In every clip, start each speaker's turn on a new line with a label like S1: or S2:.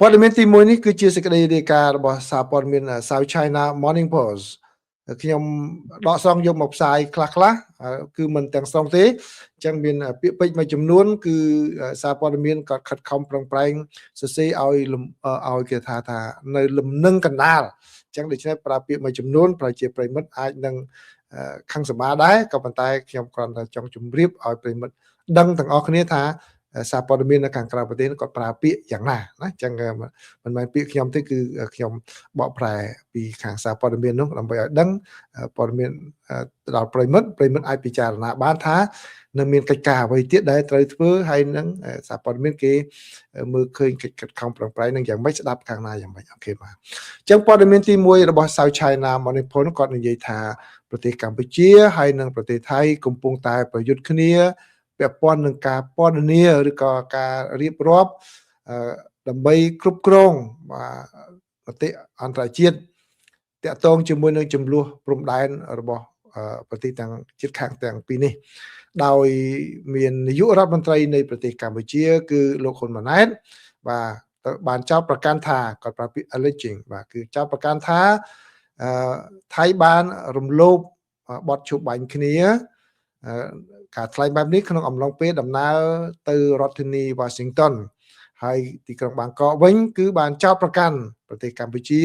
S1: ព័ត៌មានទី1នេះគឺជាសេចក្តីរាយការណ៍របស់សារព័ត៌មាន South China Morning Post ខ្ញុំដកស្រង់យកមកផ្សាយខ្លះខ្លះគឺមិនទាំងស្រុងទេអញ្ចឹងមានពាក្យពេចន៍មួយចំនួន គឺសារព័ត៌មានក៏ខិតខំប្រឹងប្រែងសរសេរឲ្យឲ្យគេថាថានៅលំនឹងកណ្ដាលអញ្ចឹងដូច្នេះប្រើពាក្យមួយចំនួនប្រជាប្រិយមិត្តអាចនឹងខឹងសម្បាដែរក៏ប៉ុន្តែខ្ញុំគ្រាន់តែចង់ជម្រាបឲ្យប្រិយមិត្តដឹងទាំងអស់គ្នាថាសារព័ត៌មាននៅខាងក្រៅប្រទេសគាត់ប្រើពាក្យយ៉ាងណាណាអញ្ចឹងមិនមែនពាក្យខ្ញុំទេគឺខ្ញុំបកប្រែពីខាងសារព័ត៌មាននោះដើម្បីឲ្យដឹងព័ត៌មានដល់ប្រិយមិត្តប្រិយមិត្តអាចពិចារណាបានថានៅមានកិច្ចការអ្វីទៀតដែលត្រូវធ្វើហើយនឹងសារព័ត៌មានគេមើលឃើញកិច្ចខិតខំប្រឹងប្រែងនឹងយ៉ាងម៉េចស្ដាប់ខាងណាយ៉ាងម៉េច OK បាទអញ្ចឹងព័ត៌មានទី1របស់ South China Morning Post គាត់និយាយថាប្រទេសកម្ពុជាហើយនិងប្រទេសថៃកំពុងតែប្រយុទ្ធគ្នាពាក់ព័ន្ធនឹងការពណ៌នាឬក៏ការរៀបរាប់ដើម្បីគ្រប់គ្រងបាទប្រទេសអន្តរជាតិតាក់ទងជាមួយនឹងចំនួនព្រំដែនរបស់ប្រទេសទាំងជាតិខាងទាំងពីរនេះដោយមាននាយករដ្ឋមន្ត្រីនៃប្រទេសកម្ពុជា គឺលោកហ៊ុនម៉ាណែតបាទបានចោទប្រកាន់ថាគាត់ប្រើពាក្យ alleging បាទគឺចោទប្រកាន់ថាថៃបានរំលោភបទឈប់បាញ់គ្នាការថ្លែងបែបនេះក្នុងអំឡុងពេលដំណើរទៅរដ្ឋធានី Washington ហើយទីក្រុងបាងកកវិញគឺបានចោទប្រកាន់ប្រទេសកម្ពុជា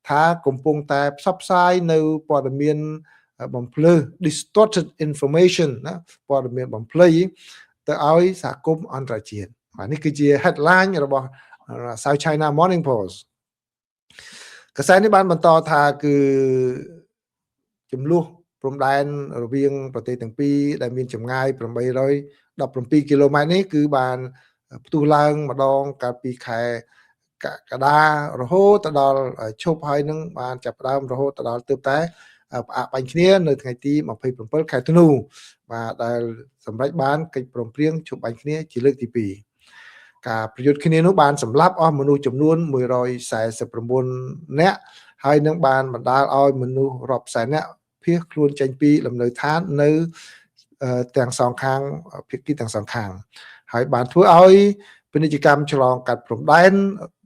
S1: ថាកំពុងតែផ្សព្វផ្សាយនៅព័ត៌មានបំភ្លឺ distorted information ណាព័ត៌មានបំភ្លៃទៅឲ្យសហគមន៍អន្តរជាតិបាទនេះគឺជា headline របស់ South China Morning Post កាសែតនេះបានបន្តថាគឺចំនួនព្រំដែនរវាងប្រទេសទាំងពីរដែលមានចម្ងាយ817គីឡូម៉ែត្រនេះគឺបានផ្ទុះឡើងម្ដងកាលពីខែកក្កដារហូតទៅដល់ឈប់ហើយនឹងបានចាប់ផ្ដើមរហូតទៅដល់ទើបតែផ្អាកបាញ់គ្នានៅថ្ងៃទី27ខែធ្នូបាទដែលសម្រេចបានកិច្ចព្រមព្រៀងឈប់បាញ់គ្នាជាលើកទី2ការប្រយុទ្ធគ្នានោះបានសម្លាប់អស់មនុស្សចំនួន149នាក់ហើយនឹងបានបណ្ដាលឲ្យមនុស្សរាប់សែននាក់ភៀសខ្លួនចេញពីលំនៅឋាននៅទាំងសងខាងភាគីទាំងសងខាង ហើយបានធ្វើឲ្យពាណិជ្ជកម្មឆ្លងកាត់ព្រំដែន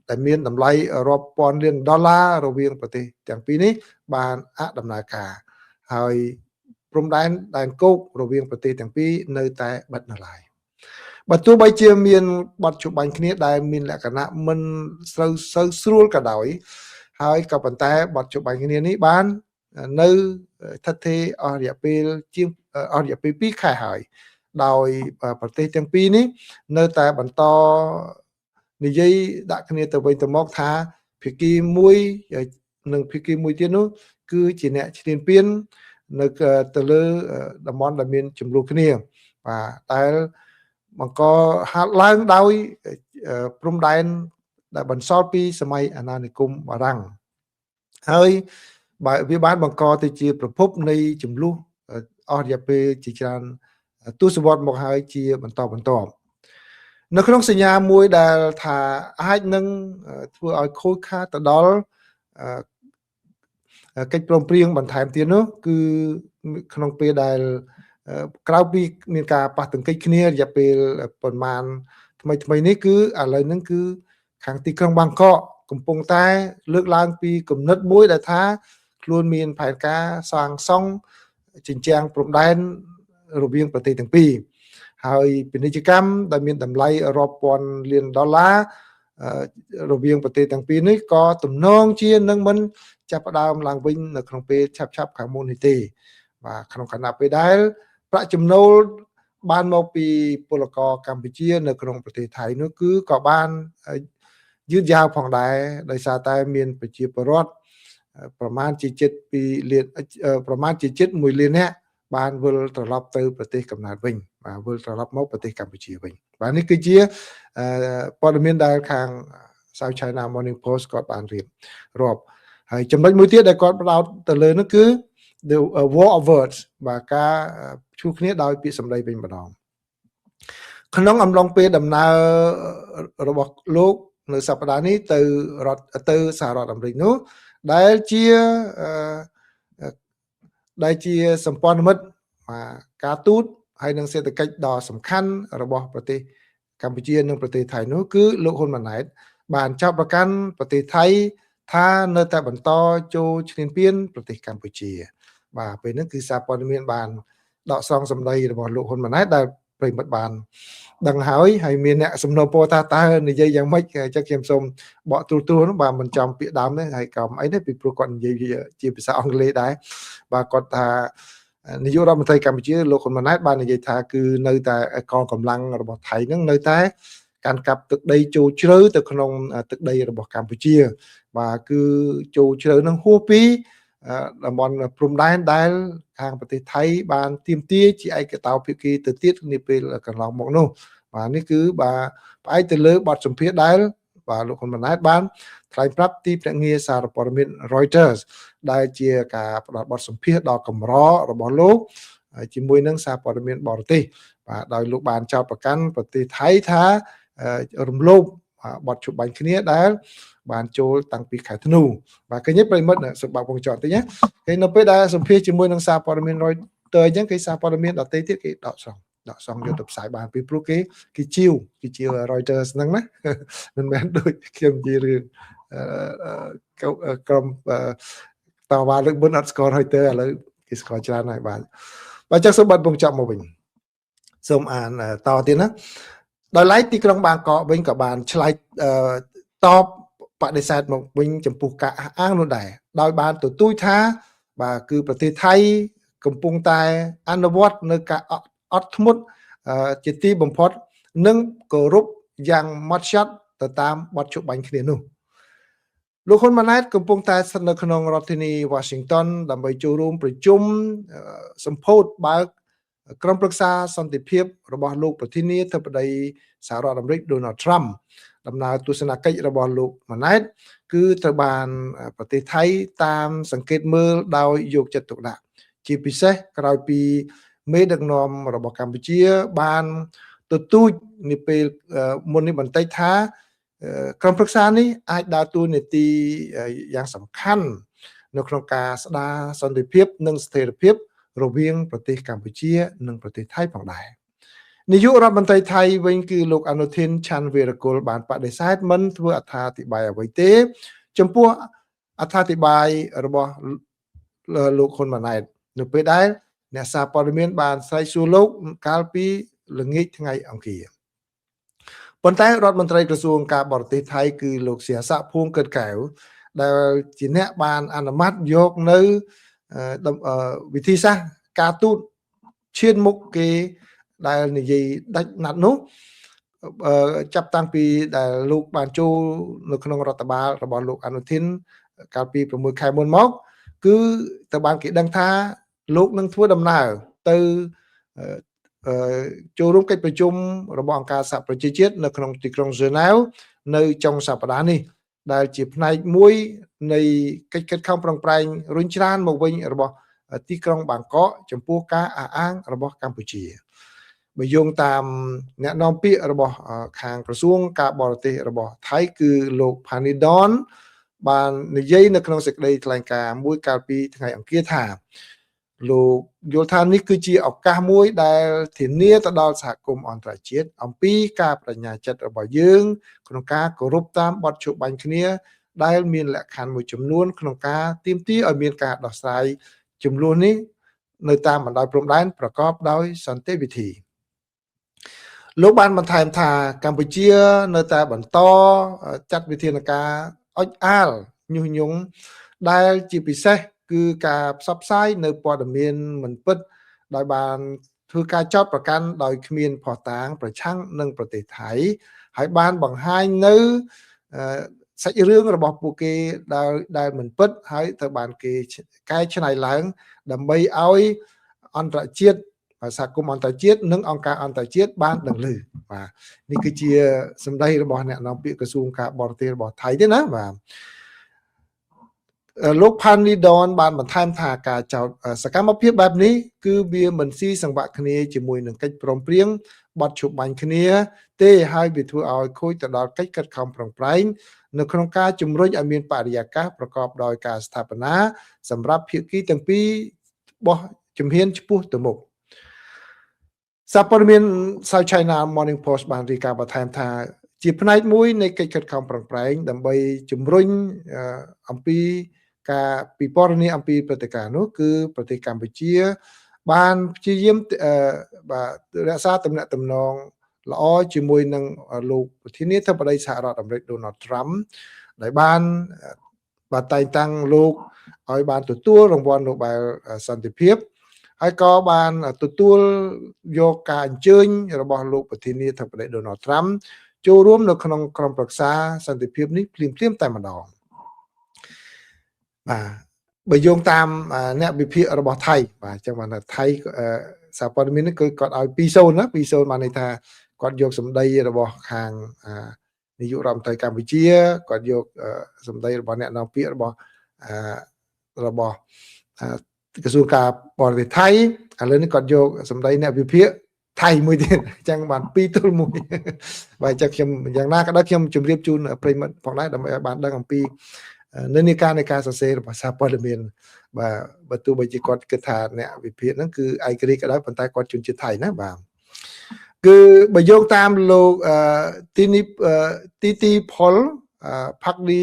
S1: ដែលមានតម្លៃរាប់ពាន់លានដុល្លាររវាងប្រទេសទាំងពីរនេះបានអដំណើរការហើយព្រំដែនដែនគោករវាងប្រទេសទាំងពីរនៅតែបិទនៅឡើយបើទោះបីជាមានបទជបាញ់គ្នាដែលមានលក្ខណៈមិនស្រូវសូវស្រួលក៏ដោយហើយក៏ប៉ុន្តែបទជបាញ់គ្នានេះបាននៅស្ថិតថេរអស់រយៈពេលជាងអស់រយៈពេល2ខែហើយដោយប្រទេសទាំងពីរនេះនៅតែបន្តនិយាយដាក់គ្នាទៅវិញទៅមកថាភាគីមួយនិងភាគីមួយទៀតនោះគឺជាអ្នកឈ្លានពាននៅទៅលើតំបន់ដែលមានចំនួនគ្នាបាទដែលបង្កហាត់ឡើងដោយព្រំដែនដែលបន្សល់ពីសម័យអាណានិគមបារាំងហើយបើវាបានបង្កទៅជាប្រភពនៃចំនួនអស់រយៈពេលជាច្រើនទសវត្សរ៍មកហើយជាបន្តបន្ទាប់នៅក្នុងសញ្ញាមួយដែលថាអាចនឹងធ្វើឲ្យខូចខាតទៅដល់កិច្ចព្រមព្រៀងបន្ថែមទៀតនោះគឺក្នុងពេលដែលក្រៅពីមានការប៉ះទង្គិចគ្នារយៈពេលប្រមាណថ្មីថ្មីនេះគឺឥឡូវហ្នឹងគឺខាងទីក្រុងបាងកកកំពុងតែលើកឡើងពីគំនិតមួយដែលថាខ្លួនមានផែនការសាងសង់ជញ្ជាំងព្រំដែនរវាងប្រទេសទាំងពីរហើយពាណិជ្ជកម្មដែលមានតម្លៃរាប់ពាន់លានដុល្លាររវាងប្រទេសទាំងពីរនេះក៏ទំនងជានឹងមិនចាប់ផ្ដើមឡើងវិញនៅក្នុងពេលឆាប់ៗខាងមុខនេះទេបាទក្នុងខណៈពេលដែលប្រាក់ចំណូលបានមកពីពលករកម្ពុជានៅក្នុងប្រទេសថៃនោះគឺក៏បានយឺតយ៉ាវផងដែរដោយសារតែមានប្រជាពលរដ្ឋប្រមាណជាជិត2លានប្រមាណជាជិត1លាននាក់បានវិលត្រឡប់ទៅប្រទេសកំណើតវិញបាទវិលត្រឡប់មកប្រទេសកម្ពុជាវិញបាទនេះគឺជាព័ត៌មានដែលខាង South China Morning Post គាត់បានរៀបរាប់ហើយចំណុចមួយទៀតដែលគាត់ផ្ដោតទៅលើនោះគឺ the war of words បាទការជួគ្នាដោយពាក្យសម្ដីវិញម្ដងក្នុងអំឡុងពេលដំណើររបស់លោកនៅសប្តាហ៍នេះទៅរដ្ឋទៅសហរដ្ឋអាមេរិកនោះដែលជាសម្ព័ន្ធមិត្តបាទការទូតហើយនិងសេដ្ឋកិច្ចដ៏សំខាន់របស់ប្រទេសកម្ពុជានិងប្រទេសថៃនោះគឺលោកហ៊ុនម៉ាណែត បានចោទប្រកាន់ប្រទេសថៃថានៅតែបន្តចូលឈ្លានពានប្រទេសកម្ពុជាបាទពេលហ្នឹងគឺសារព័ត៌មានបានដកស្រង់សម្ដីរបស់លោកហ៊ុនម៉ាណែតដែលប្រិមិត្តបានដឹងហើយហើយមានអ្នកសំណូមពរថាតើនិយាយយ៉ាងម៉េចអញ្ចឹងខ្ញុំសូមបកទូទួនោះបាទមិនចំពាក្យដើមទេហើយក៏អីទេពីព្រោះគាត់និយាយជាភាសាអង់គ្លេសដែរបាទគាត់ថានាយករដ្ឋមន្ត្រីកម្ពុជាលោកហ៊ុនម៉ាណែតបាននិយាយថាគឺនៅតែកងកម្លាំងរបស់ថៃនឹងនៅតែកាន់កាប់ទឹកដីចូលជ្រៅទៅក្នុងទឹកដីរបស់កម្ពុជាបាទគឺចូលជ្រៅនឹងហួសពីតំបន់ព្រំដែនដែលខាងប្រទេសថៃបានទាមទារជាឯកតោភាគីទៅទៀតនាពេលកន្លងមកនោះបាទនេះគឺបាទផ្អែកទៅលើបទសម្ភាសន៍ដែលបាទលោកហ៊ុនម៉ាណែតបានថ្លែងប្រាប់ទីភ្នាក់ងារសារព័ត៌មាន Reuters ដែលជាការផ្ដល់បទសម្ភាសន៍ដ៏កម្ររបស់លោកជាមួយនឹងសារព័ត៌មានបរទេសបាទដោយលោកបានចោទប្រកាន់ប្រទេសថៃថារំលោភបទជប់បាញ់គ្នាដែលបានចូលតាំងពីខែធ្នូបាទឃើញទេប្រិមិត្តសុខបាក់វងចតតិចណាគេនៅពេលដែលសម្ភាសជាមួយនឹងសារព័ត៌មាន Reuters អញ្ចឹងគេសារព័ត៌មានដទៃទៀតគេដកស្រង់ដកស្រង់យកទៅផ្សាយបានពីព្រោះគេគេជាវគេជាវ Reuters ហ្នឹងណាមិនមែនដូចខ្ញុំនិយាយរឿងក្រុមតវ៉ាលើកមុនអត់ស្គាល់ Reuters ឥឡូវគេស្គាល់ច្រើនហើយបាទបាទចឹងសូមបាត់វងចប់មកវិញសូមអានតទៀតណាដោយឡែកទីក្រុងបាងកកវិញក៏បានឆ្លើយតបបដិសេធមកវិញចំពោះការអះអាងនោះដែរដោយបានទទូចថាបាទគឺប្រទេសថៃកំពុងតែអនុវត្តនៅការអត់ធ្មត់ជាទីបំផុតនិងគោរពយ៉ាងម៉ត់ចត់ទៅតាមបទជបាញ់គ្នានោះលោកហ៊ុនម៉ាណែតកំពុងតែស្ថិតនៅក្នុងរដ្ឋធានី Washington ដើម្បីចូលរួមប្រជុំសម្ពោធបើកក្រុមប្រឹក្សាសន្តិភាពរបស់លោកប្រធានាធិបតីសហរដ្ឋអាមេរិក Donald Trump ដំណើរទស្សនកិច្ចរបស់លោកម៉ាណែតគឺត្រូវបានប្រទេសថៃតាមសង្កេតមើលដោយយកចិត្តទុកដាក់ជាពិសេសក្រោយពីមេដឹកនាំរបស់កម្ពុជាបានទទូចនាពេលមុននេះបន្តិចថាក្រុមប្រឹក្សានេះអាចដើរតួនាទីយ៉ាងសំខាន់នៅក្នុងការស្ដារសន្តិភាពនិងស្ថិរភាពរវាងប្រទេសកម្ពុជានិងប្រទេសថៃផងដែរនាយករដ្ឋមន្ត្រីថៃវិញគឺលោកអនុធីនឆាន់វីរគុលបានបដិសេធមិនធ្វើអត្ថាធិប្បាយអ្វីទេចំពោះអត្ថាធិប្បាយរបស់លោកហ៊ុនម៉ាណែតនៅពេលដែលអ្នកសារព័ត៌មានបានស្រែកសួរលោកកាលពីល្ងាចថ្ងៃអង្គារប៉ុន្តែរដ្ឋមន្ត្រីក្រសួងការបរទេសថៃគឺលោកសៀស័កភួងកើតកែវដែលជាអ្នកបានអនុម័តយកនៅវិធីសាស្ត្រការទូតឈានមុខគេដែលនិយាយដាច់ណាត់នោះចាប់តាំងពីដែលលោកបានចូលនៅក្នុងរដ្ឋបាលរបស់លោកអនុធីនកាលពី6ខែមុនមកគឺទៅបានគេដឹងថាលោកនឹងធ្វើដំណើរទៅចូលរួមកិច្ចប្រជុំរបស់អង្គការសហប្រជាជាតិនៅក្នុងទីក្រុងហ្សឺណែវនៅចុងសប្តាហ៍នេះដែលជាផ្នែកមួយនៃកិច្ចខិតខំប្រឹងប្រែងរុញច្រានមកវិញរបស់ទីក្រុងបាងកកចំពោះការអះអាងរបស់កម្ពុជាបើយោងតាមអ្នកនាំពាក្យរបស់ខាងក្រសួងការបរទេសរបស់ថៃគឺលោកផានីដនបាននិយាយនៅក្នុងសេចក្តីថ្លែងការណ៍មួយកាលពីថ្ងៃអង្គារថាលោកយល់ថានេះគឺជាឱកាសមួយដែលធានាទៅដល់សហគមន៍អន្តរជាតិអំពីការបញ្ញាចិត្តរបស់យើងក្នុងការគោរពតាមបទជបាញ់គ្នាដែលមានលក្ខខណ្ឌមួយចំនួនក្នុងការទាមទារឲ្យមានការដោះស្រាយចំនួននេះនៅតាមបណ្ដោយព្រំដែនប្រកបដោយសន្តិវិធីលោកបានបន្ថែមថាកម្ពុជានៅតែបន្តចាត់វិធានការអុចអាលញុះញង់ដែលជាពិសេសគឺការផ្សព្វផ្សាយនៅព័ត៌មានមិនពិតដោយបានធ្វើការចោទប្រកាន់ដោយគ្មានភស្តុតាងប្រឆាំងនឹងប្រទេសថៃហើយបានបង្ហាញនៅសាច់រឿងរបស់ពួកគេដែលមិនពិតហើយត្រូវបានគេកែច្នៃឡើងដើម្បីឲ្យអន្តរជាតិសហគមន៍អន្តរជាតិនិងអង្គការអន្តរជាតិបានដឹងឮបាទនេះគឺជាសម្ដីរបស់អ្នកនាំពាក្យក្រសួងការបរទេសរបស់ថៃទេណាបាទលោកផានីដនបានបន្ថែមថាការចោទសកម្មភាពបែបនេះគឺវាមិនស៊ីសង្វាក់គ្នាជាមួយនឹងកិច្ចព្រមព្រៀងបទជបាញ់គ្នាទេហើយវាធ្វើឲ្យខូចទៅដល់កិច្ចខិតខំប្រឹងប្រែងនៅក្នុងការជំរុញឲ្យមានបរិយាកាសប្រកបដោយការស្ថាបនាសម្រាប់ភាគីទាំងពីរបោះជំហានឆ្ពោះទៅមុខសារព័ត៌មាន South China Morning Post បានរាយការណ៍បន្ថែមថា ជាផ្នែកមួយនៃកិច្ចខិតខំប្រឹងប្រែងដើម្បីជំរុញអំពីការពិពណ៌នាអំពីព្រឹត្តិការណ៍នោះគឺប្រទេសកម្ពុជា បានព្យាយាមបាទរក្សាទំនាក់ទំនងល្អជាមួយនឹងលោកប្រធានាធិបតីសហរដ្ឋអាមេរិក Donald Trump ដែលបានបាទតែងតាំងលោកឲ្យបានទទួលរង្វាន់ Nobel សន្តិភាពហើយក៏បានទទួលយកការអញ្ជើញរបស់លោកប្រធានាធិបតី Donald Trump ចូលរួមនៅក្នុងក្រុមប្រឹក្សាសន្តិភាពនេះភ្លាមៗតែម្ដងបាទបើយោងតាមអ្នកវិភាគរបស់ថៃបាទអញ្ចឹងបានថាថៃសារព័ត៌មាននេះគឺគាត់ឲ្យ2-0ណា2-0បានន័យថាគាត់យកសម្ដីរបស់ខាងនាយករដ្ឋមន្ត្រីកម្ពុជាគាត់យកសម្ដីរបស់អ្នកនាំពាក្យរបស់របស់ក្រសួងការបរទេសថៃឥឡូវនេះគាត់យកសម្ដីអ្នកវិភាគថៃមួយទៀតអញ្ចឹងបាន2ទល់1បាទអញ្ចឹងខ្ញុំយ៉ាងណាក៏ដោយខ្ញុំជម្រាបជូនប្រិយមិត្តផងដែរដើម្បីឲ្យបានដឹងអំពីនិន្នាការនៃការសរសេររបស់សារព័ត៌មានបាទបើទោះបីជាគាត់គិតថាអ្នកវិភាគហ្នឹងគឺឯករាជ្យក៏ដោយប៉ុន្តែគាត់ជនជាតិថៃណាបាទគឺបើយោងតាមលោកទីនីទីទីផលផាក់ឌី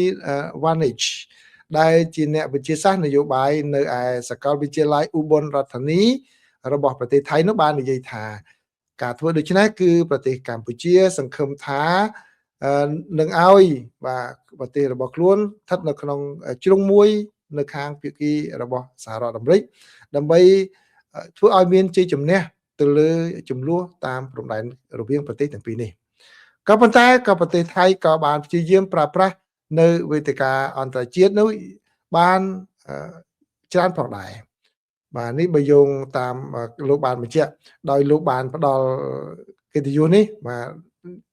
S1: វ៉ានិចដែលជាអ្នកវិទ្យាសាស្ត្រនយោបាយនៅឯសាកលវិទ្យាល័យឧបលរដ្ឋធានីរបស់ប្រទេសថៃនោះបាននិយាយថាការធ្វើដូច្នេះគឺប្រទេសកម្ពុជា សង្ឃឹមថានឹងឲ្យបាទប្រទេសរបស់ខ្លួនស្ថិតនៅក្នុងជ្រុងមួយនៅខាងភាគីរបស់សហរដ្ឋអាមេរិកដើម្បីធ្វើឲ្យមានជ័យជំនះទៅលើចំនួនតាមព្រំដែនរវាងប្រទេសទាំងពីរនេះក៏ប៉ុន្តែក៏ប្រទេសថៃក៏បានព្យាយាមប្រើប្រាស់នៅវេទិកាអន្តរជាតិនោះបានច្រើនផងដែរបាទនេះបើយោងតាមលោកបានបញ្ជាក់ដោយលោកបានផ្ដល់កិត្តិយសនេះបាទ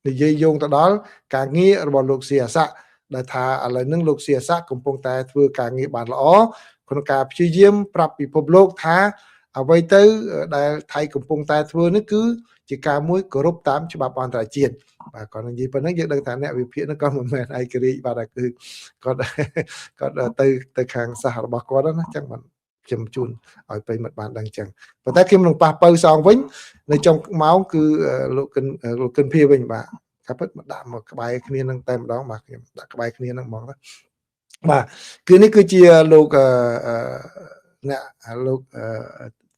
S1: និយាយយោងទៅដល់ការងាររបស់លោកសៀអាស័កដែលថាឥឡូវនេះលោកសៀអាស័កកំពុងតែធ្វើការងារបានល្អក្នុងការព្យាយាមប្រាប់ពិភពលោកថាអ្វីទៅដែលថៃកំពុងតែធ្វើនេះគឺជាការមួយគោរពតាមច្បាប់អន្តរជាតិបាទគាត់និយាយប៉ុណ្ណឹងយើងដឹងថាអ្នកវិភាគហ្នឹងក៏មិនមែនឯករាជ្យបាទគឺគាត់គាត់ទៅខាងសាសរបស់គាត់ណាអញ្ចឹងបាទខ្ញុំជូនឲ្យប្រិយមិត្តបានដឹងចឹងប៉ុន្តែខ្ញុំនឹងប៉ះពៅសងវិញនៅចុងម៉ោងគឺលោកកិនភាវិញបាទការពិតមកដាក់មកក្បែរគ្នានឹងតែម្ដងបាទខ្ញុំដាក់ក្បែរគ្នានឹងហ្មងណាបាទគឺនេះគឺជាលោកអ្នកលោក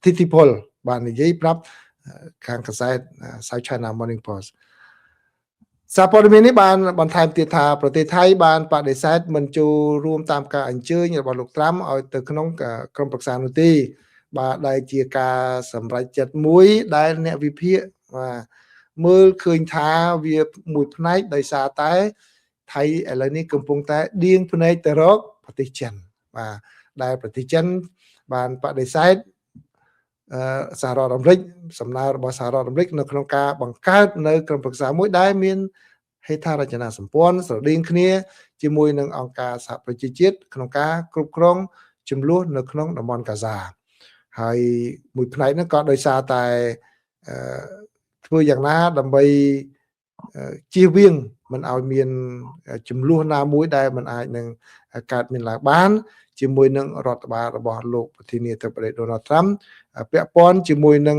S1: ធីធីពលបាននិយាយប្រាប់ខាងកាសែត South China Morning Post សារព័ត៌មាននេះបានបន្ថែមទៀតថាប្រទេសថៃបានបដិសេធមិនចូលរួមតាមការអញ្ជើញរបស់លោកត្រាំឲ្យទៅក្នុងក្រុមប្រឹក្សានោះទេបាទដែលជាការសម្រេចចិត្តមួយដែលអ្នកវិភាគបាទមើលឃើញថាវាមួយផ្នែកដោយសារតែថៃឥឡូវនេះកំពុងតែដៀងភ្នែកទៅរកប្រទេសចិនបាទដែលប្រទេសចិនបានបដិសេធសហរដ្ឋអាមេរិកសំណើរបស់សហរដ្ឋអាមេរិកនៅក្នុងការបង្កើតនៅក្រុមប្រឹក្សាមួយដែលមានហេដ្ឋារចនាសម្ព័ន្ធស្រដៀងគ្នាជាមួយនឹងអង្គការសហប្រជាជាតិក្នុងការគ្រប់គ្រងចំនួននៅក្នុងតំបន់កាហ្សាហើយមួយផ្នែកហ្នឹងក៏ដោយសារតែធ្វើយ៉ាងណាដើម្បីជៀសវាងមិនឲ្យមានចំនួនណាមួយដែលមិនអាចនឹងកើតមានឡើងបានជាមួយនឹងរដ្ឋបាលរបស់លោកប្រធានាធិបតី Donald Trump ពាក់ព័ន្ធជាមួយនឹង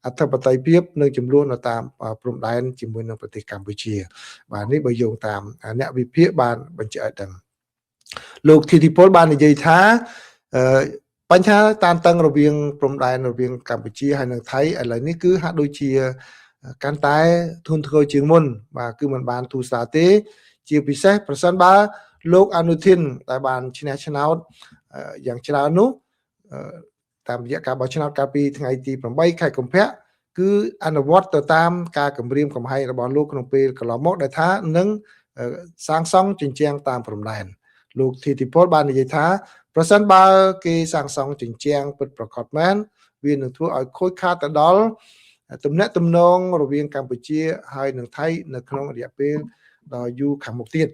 S1: អធិបតេយ្យភាពនិងចំនួននៅតាមព្រំដែនជាមួយនឹងប្រទេសកម្ពុជាបាទនេះបើយោងតាមអ្នកវិភាគបានបញ្ជាក់ឲ្យដឹងលោកធីធីពលបាននិយាយថាបញ្ហាតានតឹងរវាងព្រំដែនរវាងកម្ពុជាហើយនិងថៃឥឡូវនេះគឺហាក់ដូចជាកាន់តែធ្ងន់ធ្ងរជាងមុនបាទគឺมันបានធូរស្រាលទេជាពិសេសប្រសិនបើលោកអនុធិនដែលបានឈ្នះឆ្នោតយ៉ាងច្រើននោះតាមរយៈការបោះឆ្នោតកាលពីថ្ងៃទី8ខែកុម្ភៈគឺអនុវត្តទៅតាមការគម្រាមកំហែងរបស់លោកក្នុងពេលកន្លងមកដែលថានឹងសាងសង់ជញ្ជាំងតាមព្រំដែនលោកធីធីពលបាននិយាយថាប្រសិនបើគេសាងសង់ជញ្ជាំងពិតប្រាកដមែនវានឹងធ្វើឲ្យខូចខាតទៅដល់ទំនាក់ទំនងរវាងកម្ពុជាហើយនិងថៃនៅក្នុងរយៈពេលដ៏យូរខាងមុខទៀត